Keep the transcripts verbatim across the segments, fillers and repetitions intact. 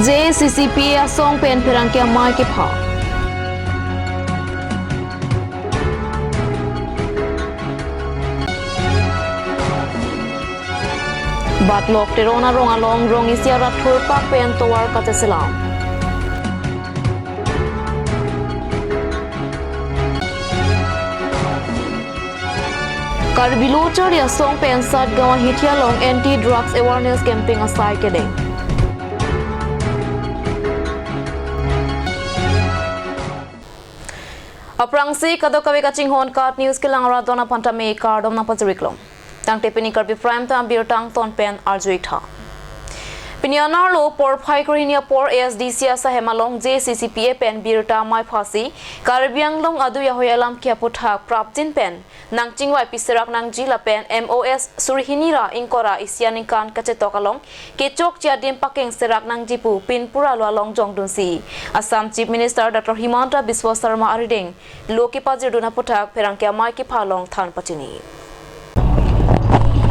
J A C C P A asong pen pherangke amei kepha. Batlok Teron arong along rong isi arat thurpak pen tovar kacheselam. Karbi Lo Charli Asong pen Satgaon Hithi along anti drugs awareness campaign asai kedeng. Aphrangsi kadokave kachinghon KAT News kelang arat don aphan tame kardom nangpajir-iklong. Tangte pini Karbi Prime Time birta angton pen arju-ik tha. Pini anerlo porphai krehini apor A S D C asahem along J A C C P A pen birta amei phasi Karbi Anglong adui ahoi alam ke aphuthak prapjin pen nangchingvai piserak nangji lapen M O S suri hini ra ingkoi ra isi aningkan kachetok along kechokche adim pakeng serak nangji pu pinpura lo along jongdunsi Assam Chief Minister Doctor Himanta Biswa Sarma arideng lo kepajirdun aphuthak pherangke amei kepha along than pachini.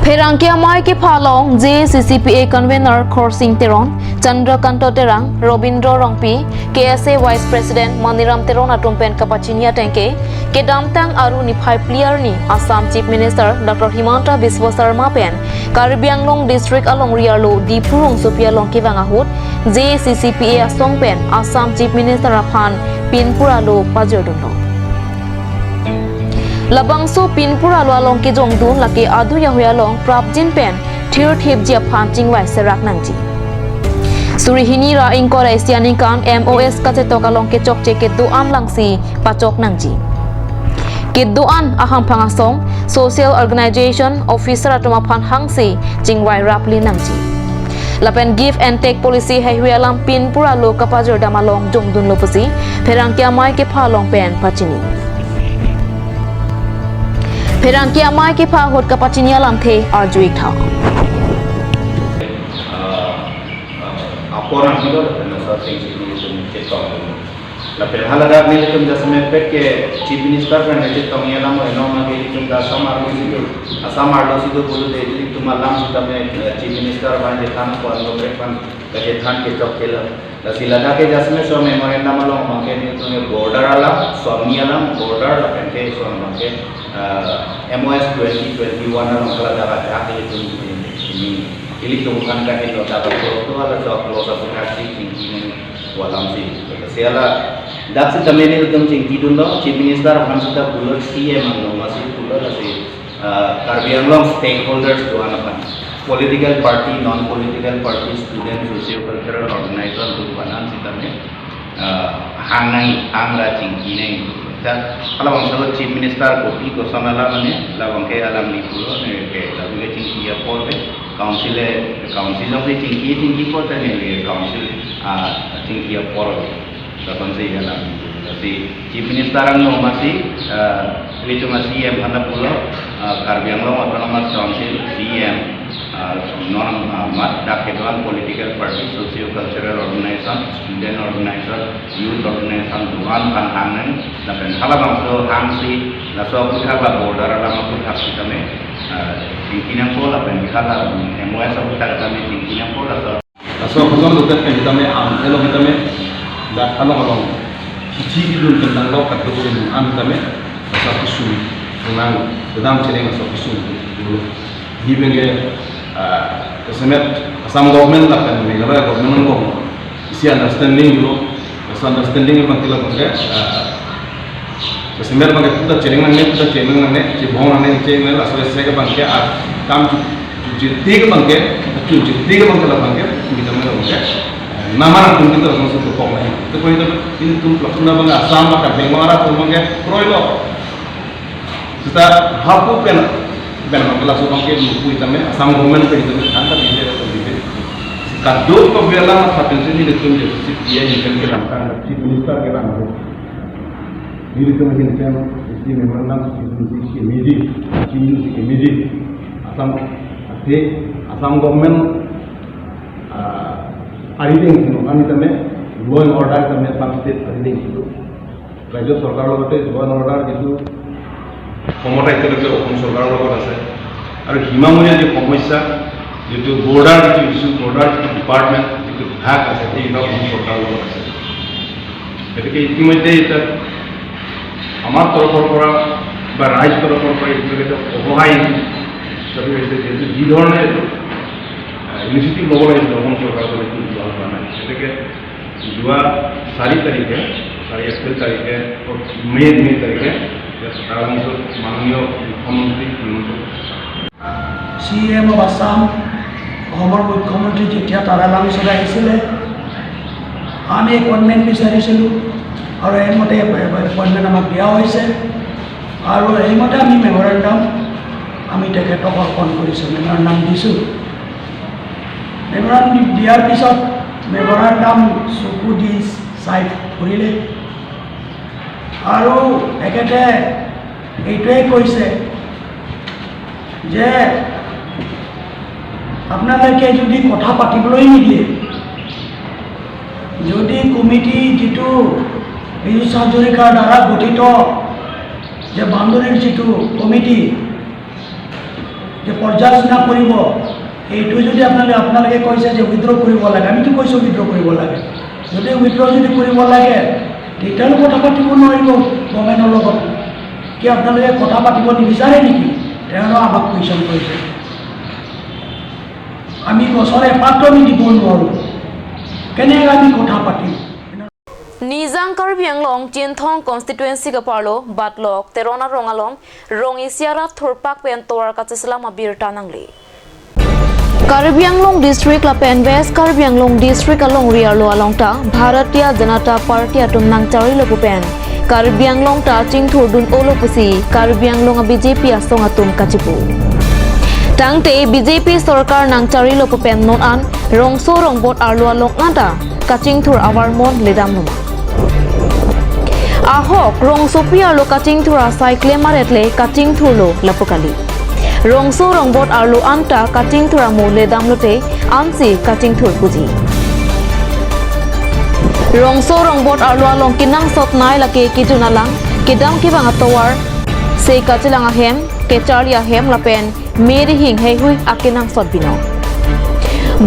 Pherangke amei kepha along J A C C P A convener Khorsing Teron, Chandrakanta Terang, Robindra Rongpi, K S A Vice President Maniram Teron atum pen kapachini ateng ke, kedamtang Aru niphai phli arni Assam Chief Minister Doctor Himanta Biswa Sarma pen Karbi Anglong District alongri arlo Diphu rongsopi along kevang ahut J A C C P A asong pen Assam Chief Minister aphan pinpura lo pajirdunlo. Labangso pinpura lo along kejongdun lake adui ahoi along prapjin pen thirthipji aphan chingvai serak nangji. Suri hini ra ingkoi ra isi aningkan M O S kachetok along kechokche kedo-an langsi pachok nangji. Kedo-an ahamphang asong, social organization, officer atum aphan hangsi chingvai rapli nangji. Lapen give and take policy heihui alam pinpura lo kapajirdam along jongdunlo pusi pherangke amei kepha along pen pachini. Pherangke amei kepha ahut kapachini alamthe arju-ik tha. Ah, ah, apor nangpilo, lapen laso atengsi nelitum chetong. Lapen haladak nelitum jasemet pet ke Chief Minister pen chetongji alam heno ma ke ilitum ta Assam arlo si do. Assam arlo si do pulote ilitum alam sitame, eh, Chief Minister aphan chethan, ko-an kaprek aphan kachethan kechokche lo. Lasi ladak ke jasemet so memorandum along abangke nelitum ke border alam, Somni alam, border lapen ke so abangke, eh, M O S twenty twenty-one along haladak ajahak ilitum, eh, ini, ilitum aphan kaheno ta ko to halaso clause aphan kachi chingki nang pu alamsi. Lasi haladak sitame nelitum chingkidunlo, Chief Minister aphan sita pulo, C M along masi pulo, lasi, ah, Karbi Anglong stakeholders do-an aphan, political party, non-political party, student, socio-cultural organization do-an aphan sitame, ah, hang nang, hang ra chingki nang. Ta halabangso Chief Minister kopi koson alam mane, labang ke alangli pulo, ne ke, labang ke chingki apor ke, council e, council along ke chingki, chingki apor ta ne ke council, ah, chingki apor ke. Lason si alam. Lasi Chief Minister along masi, ah, ilitum a-C M aphan ta pulo, ah, Karbi Anglong Autonomous Council C M, ah, non, ah, mat dak kedo-an political party, socio-cultural organization, student organization, youth organization, do-an aphan hang nang, lapen halabangso hangsi, laso aphuthak la border alam aphuthak sitame, ah, chingki nangpo lapen hala M O S aphuthak tame chingki nangpo laso. Laso ason dotet pen sitame am elo sitame dak along along kichi idun tentang lo kadokave an sitame laso kesung nang kedam cheneng laso kesung dulu. Di bengke, ah, kesemet Assam government lapen Meghalaya government along isi understanding dulu. Laso understanding abangke labangke, ah, kesemet abangke puta cheneng nangne, puta cheneng nangne, chibong nangne, cheneng nangne, laso ese ke abangke, ah, kam chu, chu jiti ke abangke, chu jiti ke abangke labangke, sitame labangke, eh, nama atum kita langsung tepok lagi. Itu poin itu, ilitum pelaku abangke Assam, maka Bengal atum abangke, kroilo. Sita hapu pen, pen abangke laso abangke, lupu sitame, Assam government pen sitame, than ta bide, ta bide. Kadokave alam, attention nelitum J A C C P A ahin pen kedamtang, Chief Minister kedam. Nelitum ahin pen isi memorandum isi isi kemedi, isi isi kemedi. Assam, athe Assam government, ah, arideng si no, kami tame law and order tame Assam state arideng si no. Rajya sorkar lo te law and order jitu khomota itu loke Assam sorkar lo ase. Aru hima munia je somosya, jitu border jitu issue, border jitu department, ভাগ আছে, এইবিলাক অসম চৰকাৰৰ লগত আছে। গতিকে ইতিমধ্যে এতিয়া আমাৰ তৰফৰ পৰা বা ৰাইজ তৰফৰ পৰা এইবিলাক এটা সহায় হিচাপে হৈছে, যিহেতু যি ধৰণে, আহ, ইনিচিয়েটিভ ল'ব লাগিছিল অসম চৰকাৰৰ পৰা, এইটো লোৱা হোৱা নাই। গতিকে যোৱা চাৰি তাৰিখে, চাৰি এপ্ৰিল তাৰিখে, মে, মে তাৰিখে ইয়াত তাৰালাংচত মাননীয় মুখ্যমন্ত্ৰী হিমন্ত চি ই এম অফ আছাম, অসমৰ মুখ্যমন্ত্ৰী যেতিয়া তাৰালাংচত আহিছিলে, আমি এপইণ্টমেণ্ট বিচাৰিছিলোঁ আৰু সেইমতে এপইণ্টমেণ্ট আমাক দিয়া হৈছে। আৰু সেইমতে আমি মেমৰেণ্ডাম আমি তেখেতক অৰ্পণ কৰিছোঁ, মেমৰেণ্ডাম দিছোঁ। মেমৰেণ্ডাম দিয়াৰ পিছত মেমৰেণ্ডাম চকু দি চাই ফুৰিলে আৰু তেখেতে এইটোৱে কৈছে যে আপোনালোকে যদি কথা পাতিবলৈ নিদিয়ে, যদি কমিটি যিটো পীযুষ হাজৰিকাৰ দ্বাৰা গঠিত যে বাউণ্ডেৰীৰ যিটো কমিটি যে পৰ্যালোচনা কৰিব, এইটো যদি আপোনালোকে, আপোনালোকে কৈছে যে উইথড্ৰ কৰিব লাগে, আমিতো কৈছোঁ উইথড্ৰ কৰিব লাগে। যদি উইথড্ৰ যদি কৰিব লাগে, তেতিয়াহ'লে কথা পাতিব নোৱাৰিব গভৰ্ণমেণ্টৰ লগত। কি আপোনালোকে কথা পাতিব নিবিচাৰে নেকি? তেওঁলোকে আমাক কুৱেশ্যন কৰিছে। আমি গছৰ এপাতো আমি দিব নোৱাৰোঁ, কেনেকৈ আমি কথা পাতিম? Nijang Karbi Anglong Chinthong constituency keparlo Batlok Teron arong along rong isi arat thurpak pen tovar kacheselam abirta nangle. Karbi Anglong district lapen West Karbi Anglong district alongri arlo along ta Bharatiya Janata Party atum nangcharilo pu pen Karbi Anglong ta chingthurdun-olo pusi Karbi Anglong a B J P asong atum kachipu. Tangte B J P sorkar nangcharilo pu pen non an rongso rongbot arlo along anta kachingthur avarmon ledamlo ma? Ahok rongsopi arlo kachingthur asai klem aret le kachingthurlo lapu kali. Rongso rongbot arlo anta kachingthur amo ledamlote ansi kachingthur puji. Rongso rongbot arlo along kenangsot nei lake kejun alang, kedam kevang atovar, se kachelang ahem, kecharli ahem lapen me rihing heihui akenangsot binong.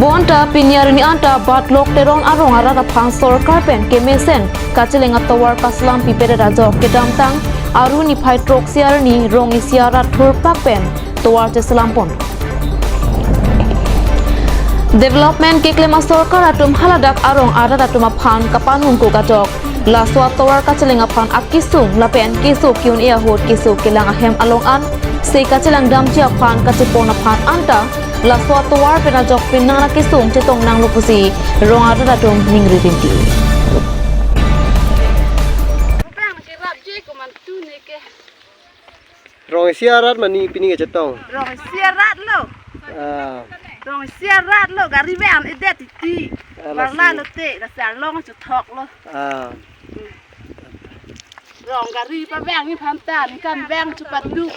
Bonta pini arni anta Batlok Teron arong arat aphan sorkar pen kemesen kacheleng atovar kachelam pipedet ajok kedamtang Aru niphai throksi arni rong isi arat thurpak pen tovar cheselam pon. Development keklem asorkar atum haladak arong arat atum aphan kapanungkuk ajok laso atovar kacheleng aphan akesung lapen keso ke-un-e ahut keso kelang ahem along an se kachelang damji aphan kachepon aphan anta laso atovar pen ajok penang akesung chetong nanglo pusi rong arat atum ningri rinti. Rong isi arat mani pini kechetong. Rong isi arat lo. Ah. Rong isi arat lo, gari vang edet titi. Ah, lasi. Varla lote, lasi arlong chethok lo. Ah. Rong gari pavang ni phan ta, ni kan vang chepaduk.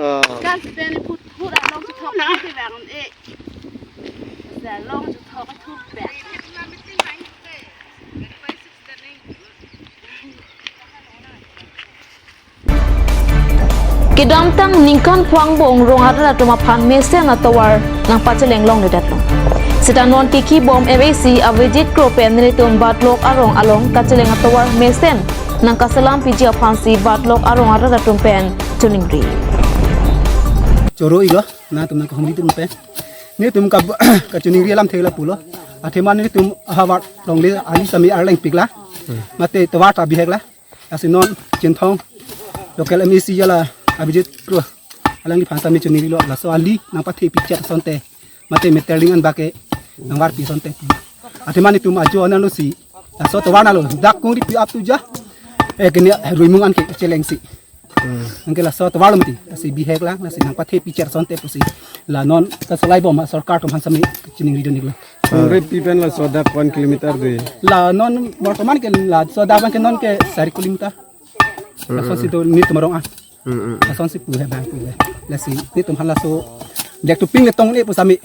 Ah. Kan si pen ni phut phut arlong chethok na ti vang e. Lasi arlong chethok thu pe. Kedamtang ningkan pho angbong rong arat atum aphan mesen atovar nangpacheleng longledetlo. Seta non tikhi bom M A C Avijit Kro pen nelitum Batlok arong along kacheleng atovar mesen nangkaselam piji aphansi Batlok arong arat atum pen choningri. Choro-ilo, nangtum nangkahumri atum pen. Nelitum ka, kachoningri alam thek lapulo. Athema nelitum havar longle ali sami arleng pikla. Mate tovar ta bihekla. Lasi non Chinthong local M A C jala Avijit Kro alangliphan sami choningrilo laso ali nangpathe pichet asonte mate meterling an bake nangvarpi asonte. Athema nelitum ajo analo si laso tovar nalo dak kongri pi ap tu ja. Eh, kene ruimung an kechelengsi. Hmm. Anke laso tovar lo mati, lasi biheklang, lasi nangpathe pichet asonte pusi. La non kasolai bom asorkar atum aphan sami chiningridun-iklo. Kongri pi pen laso dak one kilometer dei. La non bortoman ke laso dak abang ke non ke sari kilometer. Lasonsi do nelitum arong an. Hmm, hmm. Lasonsi pu he bang pu he. Lasi nelitum aphan laso dek tuping le tongle pu sami.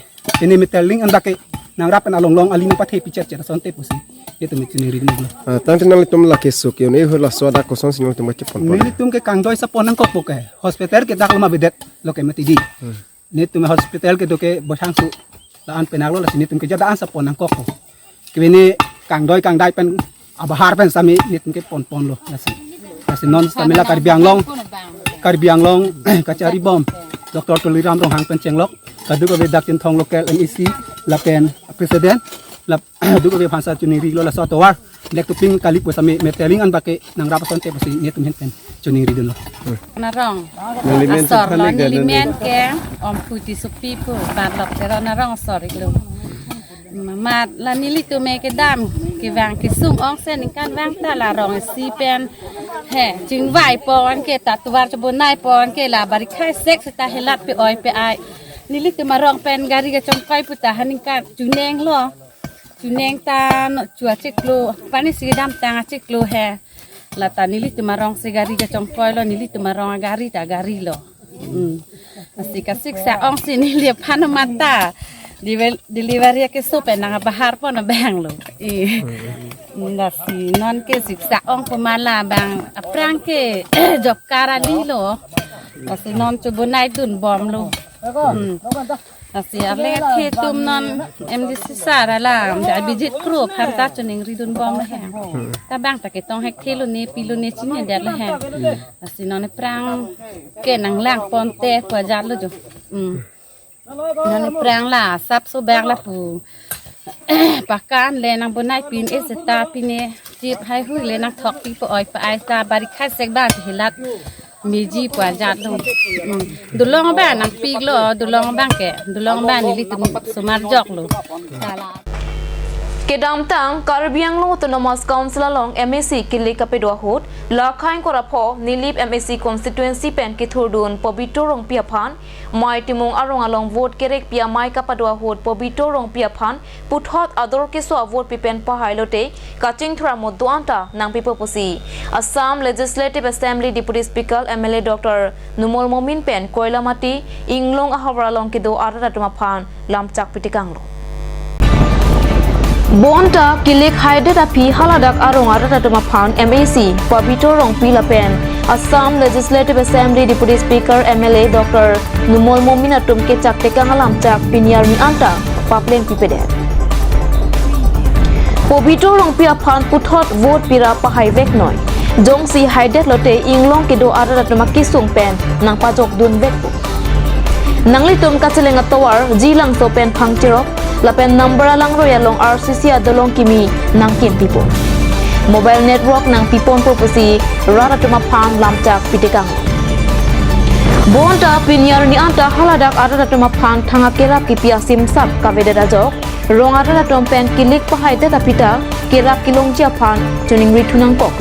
Ini meterling an bake nangrap pen along long ali nangpathe pichet chet asonte pusi. Nelitum chiningridun-iklo. Ah, tangte nanglitum la keso ke-un-e ahut laso dak kosonsi nanglitum kachepon pon? Nelitum ke kangdoi sapon nangkokpo ke. Hospital ke dak lama bedet lo ke mati dei. Hmm. Nelitum hospital kedo ke bothangsu la-an penang lo, lasi nelitum ke jada an sapon nangkokpo. kevini kangdoi kangdai pen abahar pen sami netum ke ponponlo. Lasi, lasi non sami la Karbi Anglong, Karbi Anglong kachari bom Doctor Tuliram Ronghang pen chenglok, kadokave dak Chinthong local M A C lapen president, la kadokave aphansi choningrilo. Laso atovar nek tuping kali pu sami meteling an bake nangrap asonte pusi netum ahin pen choningridunlo. Arong. Nelimen asor lo, nelimen ke Omphu Tissopi pu, Barlok Teron arong asor iklo. Amat la nelitum ke kedam kevang kesung ongsi ningkan vang ta la rong isi pen he chingvai pon ke, ta tovar chobonai pon ke, la bari khaisek seta helat pe-oi pe-ai. Nelitum arong pen gari kachongkoi pu ta ha ningkan chuneng lo. Chuneng ta no chu achiklo, pani si kedamtang achiklo he. La ta nelitum arong si gari kachongkoi lo, nelitum arong agari ta gari lo. Hmm. Lasi kasiksak ongsi neli aphan mata. Deliver-, delivery keso pen nang abahar pon abang lo. Eh. Hmm, lasi non ke siksak ong pu ma la bang aphrang ke job card kali lo. Lasi non chobonaidun bomlo. Hmm. Lasi arle kethe atum non M D C sir alam, Abhijit Kro aphan ta choningridun bom he. Ta bang ta ketong hekthe lone, pi lone chinedet lo he. Lasi non aphrang ke nanglang ponte pu ajatlo jo. Hmm. Non aphrang la asapso bang lapu pakan le nangbonaipin-e seta pine chip haihui le nangthokpi pe-oi pe-ai ta bari khaisek bang helat meji pu ajatlo. Hmm. Dolong abang nangpiklo, dolong abang ke, dolong abang nelitum osomar joklo. Kedamtang Karbi Anglong Autonomous Council along M A C kilik kapedo ahut, Lakha ingkoi ra pho Nilip M A C constituency pen kethurdun Pobitro Rongpi aphan, Mai Timung arong along vote kerekpi amei kapado ahut Pobitro Rongpi aphan puthot ador keso avote pi pen pahai lote kachingthur amo do-an ta nangpipo pusi Assam Legislative Assembly Deputy Speaker M L A Doctor Numal Momin pen Koilamati Inglong ahavar along kedo arat atum aphan lamchak pitekanglo. Bonta kilik haidet aphi haladak arong arat atum aphan M A C Pobitro Rongpi lapen Assam Legislative Assembly Deputy Speaker M L A Doctor Numal Momin atum kechak tekang alamchak pini arni anta papleng pipedet. Pobitro Rongpi aphan puthot vote pira pahai veknoi. Jongsi haidet lote Inglong kedo arat atum akesung pen nangpajokdun vekpo. Nanglitum kacheleng atovar Jilangso pen Phangcherop lapen number alangroi along R C C adolong kimi nangkimpipo. Mobile network nangpiponpo pusi rat atum aphan lamchak pitekang. Bonta pini arni anta haladak arat atum aphan thang akerap kipi asimsap kavedet ajok, rong arat atum pen kilik pahaidet aphi ta kerap kelongji aphan choningri thu nangkok.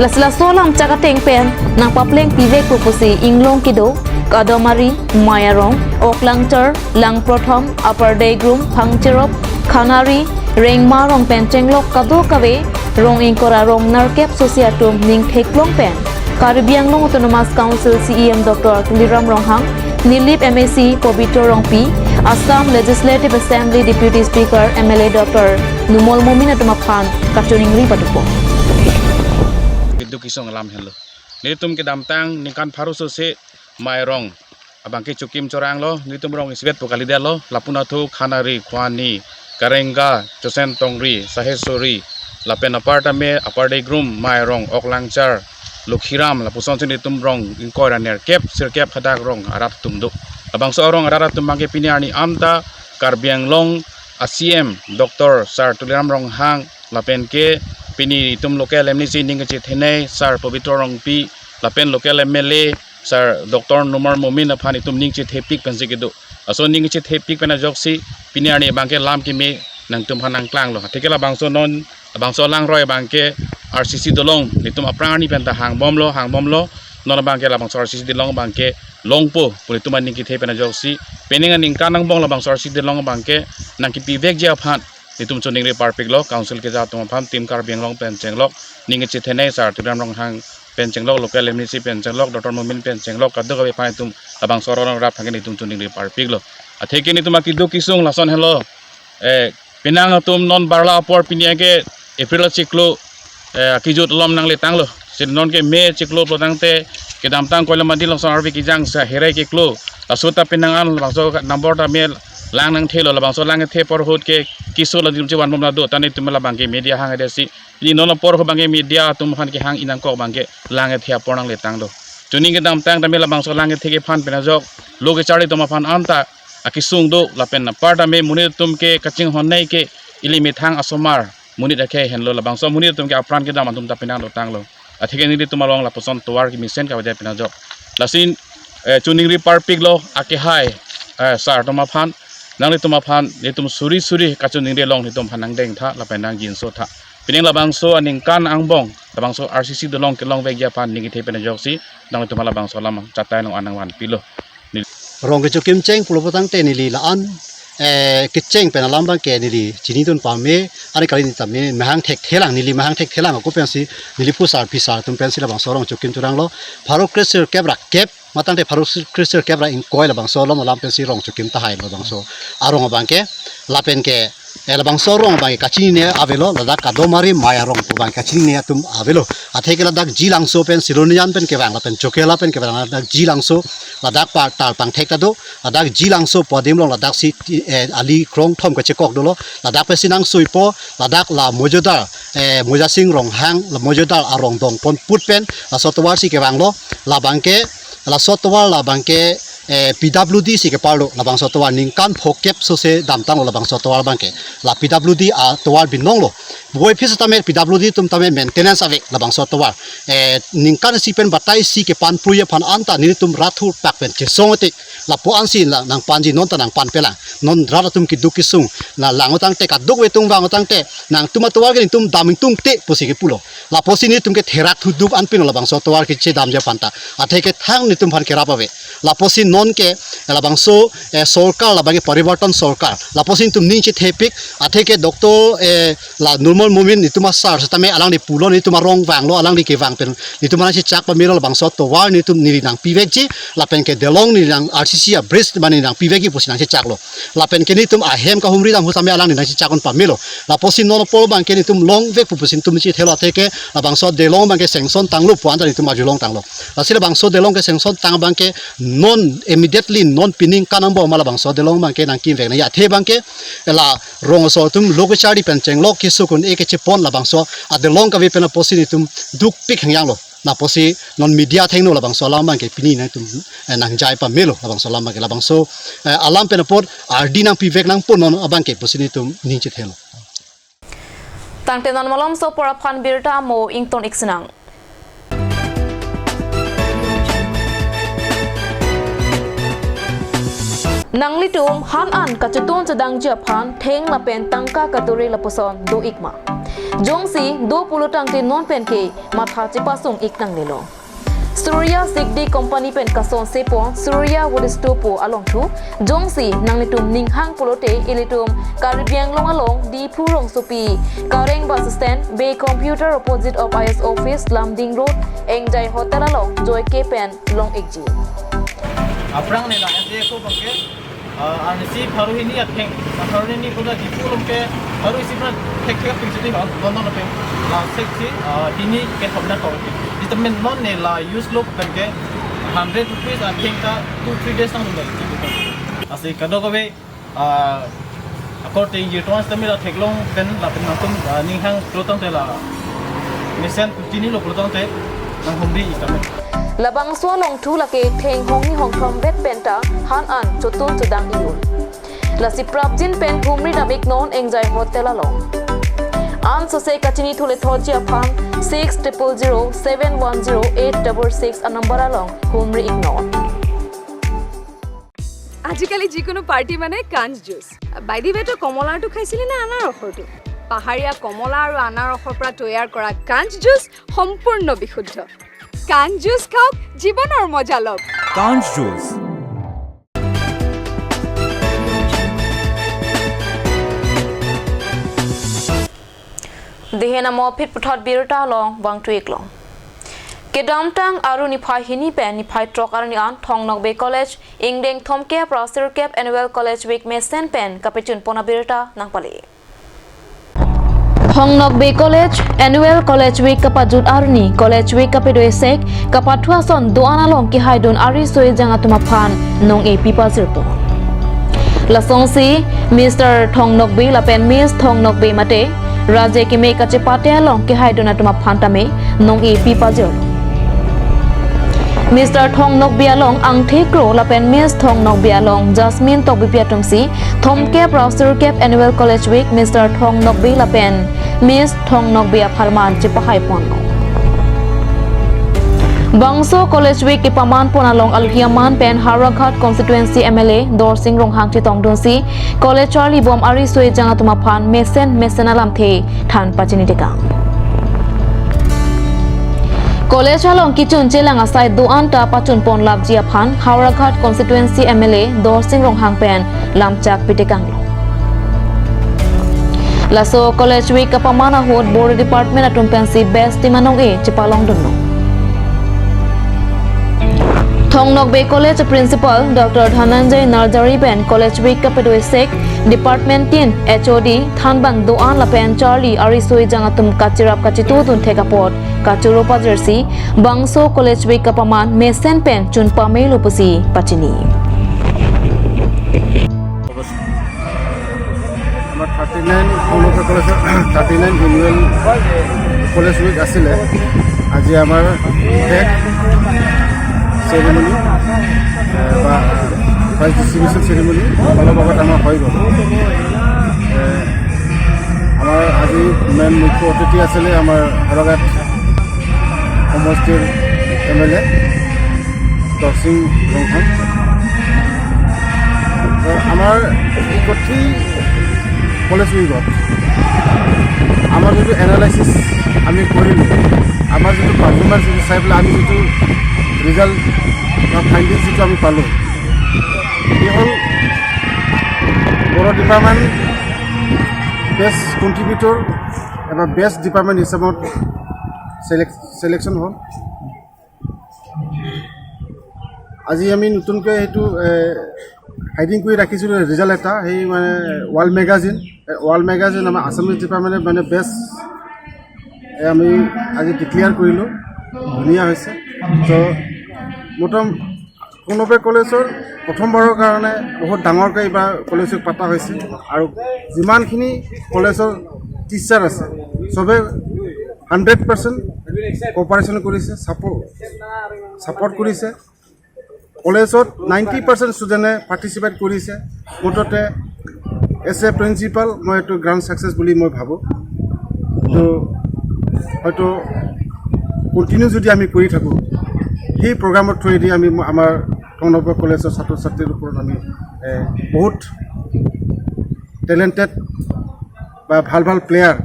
Lasi laso lamchak ateng pen nangpapleng pivekpo pusi Inglong kedo, Kadomari, Mai Arong, Oklangchar, Langprothom, Upper Deigrum, Phangcherop, Khanari, Rengma arong pen chenglok kadokave rong ingkoi ra rong nerkep sosi atum ning theklong pen Karbi Anglong Autonomous Council C E M Doctor Tuliram Ronghang, Nilip M A C Pobitro Rongpi, Assam Legislative Assembly Deputy Speaker M L A Doctor Numal Momin atum aphan kachoningri padopo. Keduk kesung alam henlo. Nelitum kedamtang ningkan pharo sose Mai Arong abang ke chokim choranglo, nelitum rong isivet pu kalidetlo, lapu nathu Khanari, Khwani, Karenga, Chosen Tongri, Sahesuri, lapen apar tame, Upper Deigrum, Mai Arong, Oklangchar, Lokhiram, lapusonsi nelitum rong ingkoi ra nerkep sirkep hadak rong arat atum do. Labangso arong arat atum abang ke pini arni anta Karbi Anglong a C M Doctor Sir Tuliram Ronghang lapen ke pini itum local M D C ning kechethenei Sir Pobitro Rongpi lapen local M L A Sir Doctor Numal Momin aphan itum ning chethepik pensi kedo. Laso ning chethepik pen ajoksi pini arni abang ke lam keme nangtum aphan nangklanglo. Atheke labangso non, labangso alangroi abang ke R C C dolong, nelitum aphrang arni pen ta hangbomlo, hangbomlo. Non abang ke labangso R C C dolong abang ke longpo pu nelitum aning kethe pen ajoksi, penang aningkan angbong labangso R C C dolong abang ke nangkipivekji aphan nelitum choningri parpiklo, Council keja atum aphan, Team Karbi Anglong pen chenglok, ning kechethenei Sir Tuliram Ronghang pen chenglok, local M D C pen chenglok, Doctor Momin pen chenglok, kadokave aphan itum labangso arong rap thanke nelitum choningri parpiklo. Atheke nelitum akeduk kesung lason henlo. Eh, penang atum non barla apor pini ke April achiklo, eh, akejut alom nangletanglo. Si non ke May achiklo pulotangte kedamtang Koilamati alongsi arve kejang sa herai keklo. Laso ta penang an labangso number tame lang nangthelo, labangso lang kethe apor ahut ke keso la netum chevan bom la do, ta netum labang ke media hang ade si. Ili non apor ahut abang ke media atum aphan kehang inang kok abang ke lang kethe apor nangle tanglo. Chuning kedamtang tame labangso lang kethe kephan pen ajok lo kecharli atum aphan anta akesung do lapen apar tame monit atum ke kachinghon nei ke ili methang asomar monit akhei henlo, labangso monit atum ke apran kedam atum ta penang do tanglo. Atheke nelitum along lapuson tovar kemesen kavede pen ajok. Lasi, eh, chuningri parpiklo akehai, eh, sar atum aphan, nanglitum aphan, netum suri suri kachuningri along netum aphan nangdeng tha, lapen nangjinso tha. Pining labangso aningkan angbong, labangso R C C dolong kelongvekji aphan ning kethe pen ajok si, nanglitum labangso alam chatai along an nangvanpilo. Rong kechokim cheng pulo putangte neli la-an, eh, kecheng pen alam abang ke neli chinidun pame, ani kali ni tame mahang thekthelang, neli mahang thekthelang ako pensi neli phusar phisar atum pensi labangso rong chokim churanglo, pharo kre sirkep ra kep, matangte pharo kre sirkep ra ingkoi labangso along alam pensi rong chokim tahai labangso arong abang ke, lapen ke, eh, labangso arong abang ke kachinine avelo, ladak kadom ari maya rong pu abang kachinine atum avelo. Atheke ladak Jilangso pen Silonijan pen kevang, lapen Chokela pen kevang, ladak Jilangso, ladak pa tal pangthek ta do, ladak Jilangso pu adim along ladak si, eh, ali krong thom kachekok dolo, ladak pensi nangsoipo, ladak la mojodar, eh, Mojasing Ronghang, la mojodar arong dongpon put pen, laso tovar si kevanglo, labang ke, laso tovar labang ke, eh, P W D si keparlo, labangso tovar ningkan phokep sose damtanglo labangso tovar abang ke, la P W D atovar binonglo. Boi phis tame P W D atum tame maintenance ave labangso tovar. Eh, ningkan isi pen batai isi kepanpui aphan anta nelitum rat thurpak pen chesong tik. Lapu ansi la nangpanji, non ta nangpanpelang. Non rat atum keduk kesung. La lang utangte kaduk vetung vang utangte, nangtum atovar ke netum dam ingtungte pusi kepulo. Lapusi netum ke therak thuduk anpin labangso tovar kechedamji aphan ta. Atheke thang netum aphan kerap ave. Lapusi non ke labangso, eh, sorkar labang ke parivartan sorkar. Lapusi netum ning chethepik. Atheke doctor, eh, la Nurmal Momin netum asar setame alangli pulo, netum arong vanglo, alangli kevang pen netum nangchechak pamelo labangso tovar netum neli nangpivekji, lapen ke delong neli nang R C C a bridge mane nangpivekji pusi nangchechaklo. Lapen ke netum ahem kahumri dam hu setame alangli nangchechak un pamelo. Lapusi non apor abang ke netum longvek pu pusi netum chethelo, atheke labangso delong abang ke sanction tanglo pu anta netum arjulong tanglo. Lasi labangso delong ke sanction tang abang ke non immediately non pining kanang bo ma labangso delong abang ke nangkimvek nangji, athe abang ke la rong aso atum lo kecharli pen chenglok kesung un-e kechepon labangso adelong kave pen apusi netum dukpik hangyanglo. Lapusi non media athengno labangso alam abang ke pini nangtum, eh, nangjai pamelo labangso alam abang ke, labangso, eh, alam pen apot ardi nangpivek nangpo non abang ke pusi netum ning chethelo. Tangte non malomso apor aphan birta mo ington ik sinang. Nanglitum han an kachetun chedangji aphan theng lapen tangka katore lapuson do ik ma? Jongsi do pulo tangte non pen ke matha chepasung ik nangnelo. Surya Sigdi Company pen kasonse pon Surya Wood Store pu along thu, jongsi nanglitum ning hang pulote ilitum Karbi Anglong along Diphu rongsopi Kareng bus stand, Bey Computer opposite of I S office, Lumding Road, Engjai Hotel along joike pen long ikji. Aphrang neli la N G O abang ke, ah, arnisi pharo hini atheng, ah, pharo hini koda Diphu along ke, pharo isi pran thek thek pik sini non, non non pe, la sek si, ah, hini kethom na kong. Di temen non neli la use lo pen ke, hundred rupees atheng ta two three days nang nang. Lasi kadokave, ah, according to tomas tame la theklong pen lapen nangtum, ah, ning hang pulo tangte la mesen chinilo pulo tangte nanghumri ik tame. Labangso along thu lake theng hongni hongthom vet pen ta han an chotun chodang iyun. Lasi prapjin pen humri dam ik non Engjai Hotel along. Ansose kachini thule thotji aphan six triple zero seven one zero eight double six a number along humri ik non. আজিকালি যিকোনো পাৰ্টি মানে কাঞ্চ juice. By the ৱে, তই কমলাৰটো খাইছিলি নে আনাৰসৰটো? পাহাৰীয়া কমলা আৰু আনাৰসৰ পৰা তৈয়াৰ কৰা কাঞ্চ জুচ সম্পূৰ্ণ বিশুদ্ধ। কাঞ্চ জুচ খাওক, জীৱনৰ মজা লওক। কাঞ্চ juice. Dehen amo phit puthot birta along vangthu ik long. Kedamtang Aru niphai hini pen niphai throk arni an Thong Nokbe College ingdeng thomkep ra sirkep Annual College Week mesen pen kapechun pon abirta nangpale. Thong Nokbe College Annual College Week kapajut arni College Week kapedo esek kapathu ason do-an along kehaidun ari soi jang atum aphan nong-e pi pajir pon. Lasonsi Mister Thong Nokbe lapen Miss Thong Nokbe mate raje keme kachepate along kehaidun atum aphan tame nong-e pi pajirlo. Mister Thong Nokbe along angthek kro lapen Miss Thong Nokbe along Jasmine Tokbipi atumsi thomkep ra sirkep Annual College Week Mister Thong Nokbe lapen Miss Thong Nokbe apharman chepahai ponlo. Bangso College Week kepaman pon along alohi aman pen Howraghat Constituency M L A Dorsing Ronghang chetongdunsi college charlibom ariso ejang atum aphan mesen mesen alamthe than pachini tekang. College along kechun chelang asai do-an ta pachun pon lakji aphan Howraghat Constituency M L A Dorsing Ronghang pen lamchak pitekanglo. Laso College Week kapaman ahut Boro Department atum pensi best team anong-e chepalongdunlo. Thong Nokbe College Principal Doctor Dhananjay Narjari pen College Week kapedoisek department tin, H O D, thanbang do-an lapen charli ariso ejang atum kachirap kachitudun thek apot kachoro pajirsi bangso College Week kapaman mesen pen chun pamelo pusi pachini. আমাৰ thirty nine কলেজৰ thirty nine annual college week আছিলে। আজি আমাৰ শেষ চেৰিমনি, এ, বা prize distribution ceremony অলপ আগত আমাৰ হৈ গ'ল। এ, আমাৰ আজি মেইন মুখ্য অতিথি আছিলে আমাৰ হৰঘাট সমষ্টিৰ এম এল এ দৰসিং ৰংহাং। আমাৰ এই কঠিন কলেজ উইকত আমাৰ যিটো এনালাইচিছ আমি কৰিলোঁ, আমাৰ যিটো পাৰফৰ্মেঞ্চ যিটো চাই পেলাই আমি যিটো ৰিজাল্ট বা ফাইণ্ডিংছ যিটো আমি পালোঁ, ই হ'ল বড়ো ডিপাৰ্টমেণ্ট বেষ্ট কণ্ট্ৰিবিউটৰ বা বেষ্ট ডিপাৰ্টমেণ্ট হিচাপত চিলেক্ট চিলেকশ্যন হ'ল। আজি আমি নতুনকৈ সেইটো, এ, হাইডিং কৰি ৰাখিছিলোঁ ৰিজাল্ট এটা, সেই মানে ৱাল মেগাজিন, এ, ৱাল মেগাজিন আমাৰ আছামিজ ডিপাৰ্টমেণ্টে মানে বেষ্ট, এ, আমি আজি ডিক্লেয়াৰ কৰিলোঁ, ধুনীয়া হৈছে। তো মোটামুটি কনকলতা কলেজৰ প্ৰথমবাৰৰ কাৰণে বহুত ডাঙৰকৈ এইবাৰ কলেজ উইক পতা হৈছে আৰু যিমানখিনি কলেজৰ টিচাৰ আছে চবে হাণ্ড্ৰেড পাৰ্চেণ্ট কোঅপাৰেশ্যন কৰিছে, ছাপো ছাপোৰ্ট কৰিছে। কলেজত নাইণ্টি পাৰ্চেণ্ট ষ্টুডেণ্টে পাৰ্টিচিপেট কৰিছে। মুঠতে এজ এ প্ৰিন্সিপাল মই এইটো গ্ৰেণ্ড ছাকচেছ বুলি মই ভাবোঁ। তো হয়তো কণ্টিনিউ যদি আমি কৰি থাকোঁ, সেই প্ৰগ্ৰামৰ থ্ৰুৱেদি আমি আমাৰ কনকলতা কলেজৰ ছাত্ৰ ছাত্ৰীৰ ওপৰত আমি, এ, বহুত টেলেণ্টেড বা ভাল ভাল প্লেয়াৰ,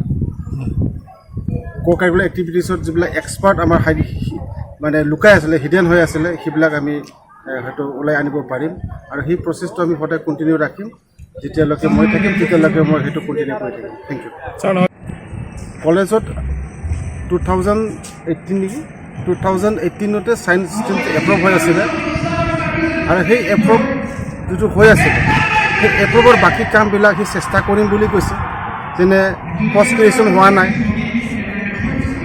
ক' কাৰিকুলাৰ এক্টিভিটিছত যিবিলাক এক্সপাৰ্ট আমাৰ হাই মানে লুকাই আছিলে, হিডেন হৈ আছিলে, সেইবিলাক আমি, এ, হয়তো ওলাই আনিব পাৰিম। আৰু সেই প্ৰচেছটো আমি সদায় কণ্টিনিউ ৰাখিম। যেতিয়ালৈকে মই থাকিম, তেতিয়ালৈকে মই সেইটো কণ্টিনিউ কৰি থাকিম। Thank you. ছাৰ, নহয়। কলেজত টু থাউজেণ্ড এইটিন নেকি, টু থাউজেণ্ড এইটিনতে ছায়েন্স ষ্ট্ৰীম এপ্ৰুভ হৈ আছিলে আৰু সেই এপ্ৰুভ যিটো হৈ আছিলে, সেই এপ্ৰুভৰ বাকী কামবিলাক সি চেষ্টা কৰিম বুলি কৈছে। যেনে ফাৰ্ষ্ট গ্ৰেজুৱেশ্যন হোৱা নাই,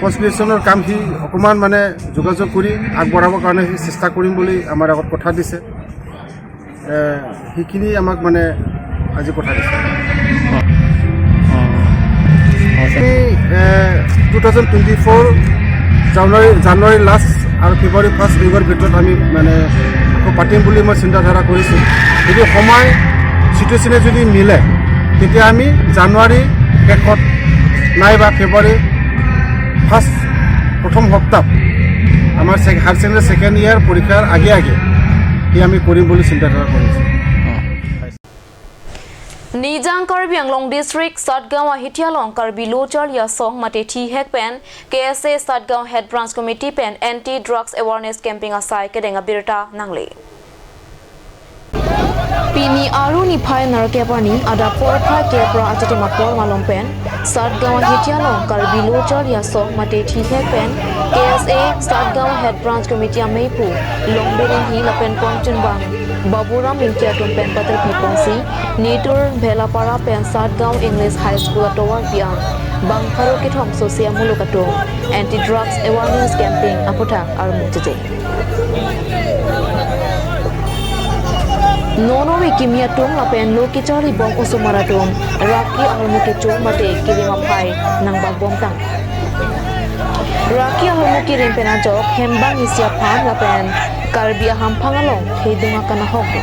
ফাৰ্ষ্ট গ্ৰেজুৱেশ্যনৰ কাম সি অকণমান মানে যোগাযোগ কৰি আগবঢ়াবৰ কাৰণে সি চেষ্টা কৰিম বুলি আমাৰ আগত কথা দিছে। এ, সেইখিনি আমাক মানে আজি কথা দিছে। অ। অ। অ, ছাৰ। আমি, এ, two thousand twenty four January, January last আৰু ফেব্ৰুৱাৰী ফাৰ্ষ্ট উইকৰ ভিতৰত আমি মানে আকৌ পাতিম বুলি মই চিন্তাধাৰা কৰিছোঁ। যদি সময় চিটুৱেশ্যনে যদি মিলে, তেতিয়া আমি জানুৱাৰী শেষত নাইবা ফেব্ৰুৱাৰী ফাৰ্ষ্ট প্ৰথম সপ্তাহ আমাৰ ছে-, হায়াৰ ছেকেণ্ডেৰী ছেকেণ্ড ইয়েৰ পৰীক্ষাৰ আগে আগে সি আমি কৰিম বুলি চিন্তাধাৰা কৰিছোঁ। Nijang Karbi Anglong District Satgaon Ahithialong Karbi Lo Charli Asong mate thihek pen K S A Satgaon Head Branch Committee pen Anti Drugs Awareness Camping asai kedeng abirta nangle. Pini Aru niphai nerkep arni adap porphai kep ra achatim apor malom pen Satgaon Ahithialong Karbi Lo Charli Asong mate thihek pen K S A Satgaon Head Branch Committee ameipu Longbe Ringhi lapen ponchunbang Baburam Ingti atum pen paterpi ponsi netur Bhelapara pen Satgaon English High School atovar pi-an bang pharo kethom sose amuluk atum Anti Drugs Awareness Camping aphuthak armu cheche. Nono ave kimi atum lapen lo kecharli bom osomar atum raki ahormu kecho mate kerim aphai nang bak bom tang. Raki ahormu kerim pen ajok hembang isi aphan lapen Karbi ahamphang along thedung akan ahok do.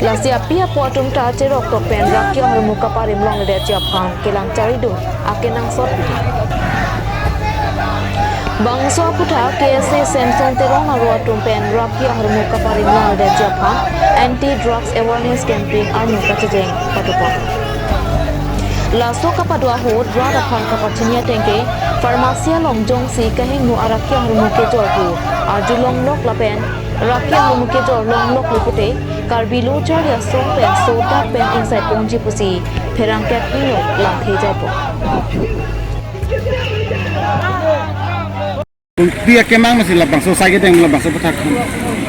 Lasi api apo atum ta cherok tok pen raki ahormu kaparim longledetji aphan kelang charlidun akenangsot pidun. Bangso aputhak K S A Samson Teron aro atum pen raki ahormu kaparim longledetji aphan anti drugs awareness campaign armu kachejeng padopon. Laso kapado ahut rat aphan kapachini ateng ke pharmacy along jongsi kaheno araki ahormu kejor pu arjulonglok lapen raki ahormu kejor longloklo pute Karbi Lo Charli Asong pen sodak pen ingsai ponji pusi pherangke aphino lamthe jaipo. Pia kemang masi labangso sai kedeng labangso pathak.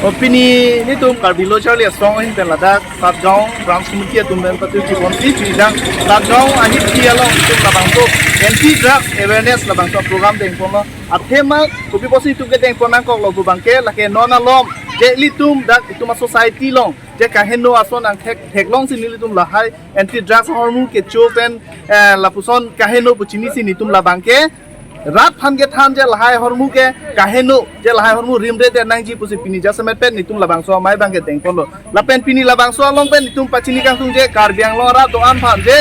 O pini nitum Karbi Lo Charli Asong ahin pen ladak Satgaon Branch Committee atum pen patu chibon si chidang Satgaon ahit along itum labangso anti drugs awareness labangso program dengponlo. Athema kopi pusi itum kedengpon nangkoklo pu abangke lake non alom je ilitum dak itum a-society along je kaheno ason angthek theklongsi nelitum lahai anti drugs ahormu kecho pen, eh, lapuson kaheno pu chinisi nelitum labangke rat aphan kethan je lahai ahormu ke kaheno je lahai ahormu rimredet nangji pusi pini jasemet pen nelitum labangso amei abangke dengponlo. Lapen pini labangso along pen itum pachini kangtung je Karbi Anglong arat do-an aphan je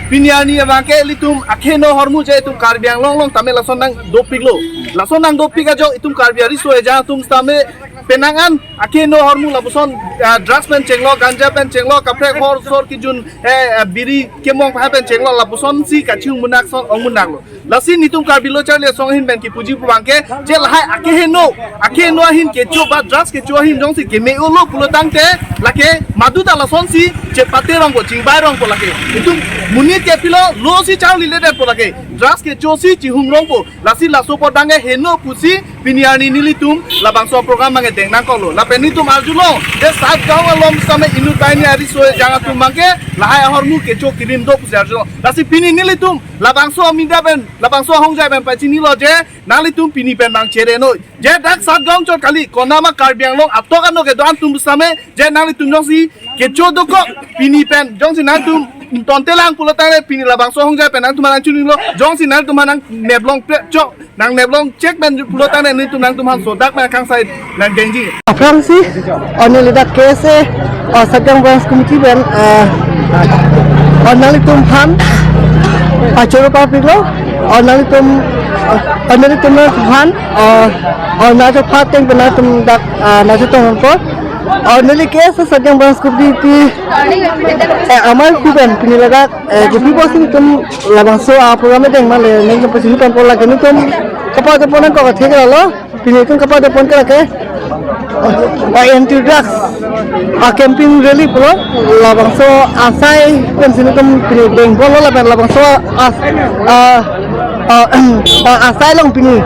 pini arni abangke ilitum akheno ahormu je itum Karbi Anglong along tame lason nangdopiklo. Lason nangdopik ajok itum Karbi ariso ejang atum tame penang an akheno ahormu lapuson, ah, drugs pen chenglo, ganja pen chenglo, kaprek hor sor kejun, eh, ah, biri kemong pahai pen chenglo, lapusonsi kachung munak son ong munaklo. Lasi nelitum Karbi Lo Charli Asong ahin pen kipuji pu abangke je lahai akeheno, akeheno ahin kecho ba drugs kecho ahin jongsi keme-olo pulo tangte lake madu ta lasonsi chepate rongpo, chingbai rongpo lake. Itum monit ke pilo lo si charliledetpo lake. Drugs kecho si chihung rongpo. Lasi laso apot abangke heno pusi pini arni nelitum labangso program abangke deng nangkoklo. Lapen nelitum arjulong je Satgaon along tame inut banghini ariso ejang atum abangke lahai ahormu kecho kerim do pusi arjulong. Lasi pini nelitum labangso amida pen, labangso ahongjai pen pachinilo je nanglitum pini pen abang chere noi. Je dak Satgaon chot kali, konatma Karbi Anglong atok ano kedo-an atum tame je nanglitum jongsi kecho dokok pini pen jongsi nangtum tontelang pulo tangte pini labangso ahongjai pen nangtum nangchinilo, jongsi nangtum nangneplong pe chok, nangneplong chek pen pulo tangte nelitum nangtum aphan sodak pen kangsai nangdengji. Aphrangsi, o neli dak K S A, o Satgaon Branch Committee pen, eh, o nanglitum aphan, o choro parpiklo, o nanglitum, o nanglitum aphan, o, o nangchepateng pen nangtum dak, eh, nangchetongpo. O neli K S A Satgaon Branch Committee, eh, amei pen pini ladak, eh, kopi pusi nelitum labangso a program deng ma le nelitum pachini ponpo lake nelitum kapadopon nangkok atheke lo. Pini nelitum kapadopon ke lake, eh, anti drugs a campaign rally pulo labangso asai pensi nelitum pini dengponlo lapen labangso as-, ah, ah, ah, asai along pini,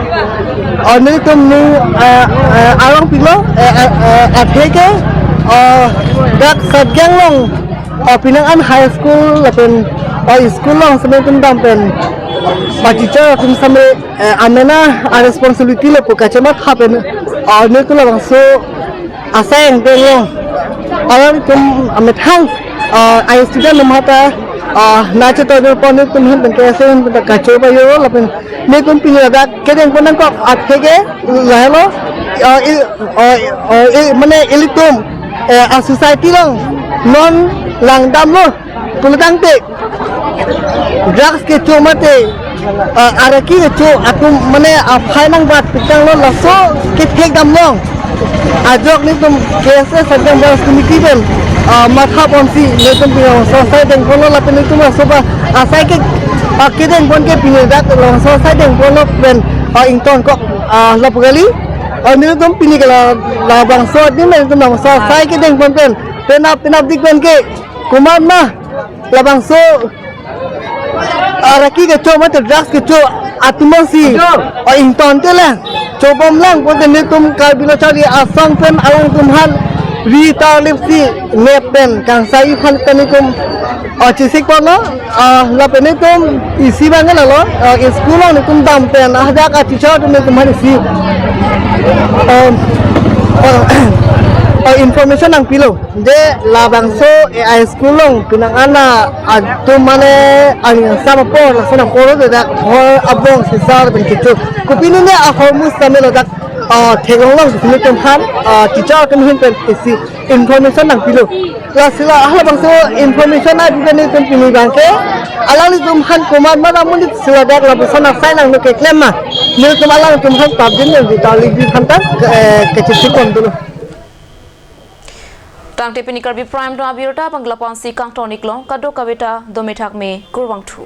ah, nelitum ning, ah, ah, arongpiklo, eh, eh, eh, atheke, ah, dak Satgaon along, ah, penang an high school lapen, ah, school along tame nelitum dam pen, ah, teacher atum tame, eh, amena a responsibility lo pu kachematha pen, ah, nelitum labangso asai angdeng along. Alanglitum amethang, ah, a student atum hata, ah, nangchetongpon nelitum ahin pen K S A ahin pen kachoro payo lapen nelitum pini ladak kedengpon nangkok atheke lahelo, ah, i, ah, ah, i, mane ilitum, eh, a-society along non langdamlo pulo tangte drugs kecho mate, ah, araki kecho atum mane aphai nangbat pitanglo laso kethek damlong. Ajok nelitum K S A Satgaon Branch Committee pen, ah, mathaponsi nelitum pini labangso asai dengponlo lapen nelitum laso ba asai ke, ah, kedengpon ke pini dak labangso asai dengponlo pen, ah, ingtonkok, ah, lapu kali. Ah, nelitum pini ke la, labangso adim nelitum labangso asai kedengpon pen penap penapdik pen ke komatma labangso araki kecho mate drugs kecho atum si, o, ingtontelang chobomlang pulote nelitum Karbi Lo Charli Asong pen alangtum aphan ri tarlip si nep pen kangsai aphan pen nelitum, o, chesikponlo, o, lapen nelitum isi abang lalo, o, school along nelitum dam pen hadak a teacher atum nelitum aphan isi, o, o, Oh, information nangpilo. Je labangso A I school along pinang ana atum mane aning sama apor langsung nangporo de dak hor abong sisar pen kecho. Kopine ahormu samelo dak, ah, theklonglong sini tum han, ah, teacher atum ahin pen isi information nangpilo. Lasi la halabangso information ai bukan itum pini abangke alanglitum han komat mara monit sila dak lapuson asai nangno keklem ma. Nelitum alangtum han pabjin nang di tali di han ta, eh, kechisi kon dulu. Tangte pini Karbi Prime Time abirta abang lapu-an si kangton-iklo, kadokave ta dome thakme, kurvangthu.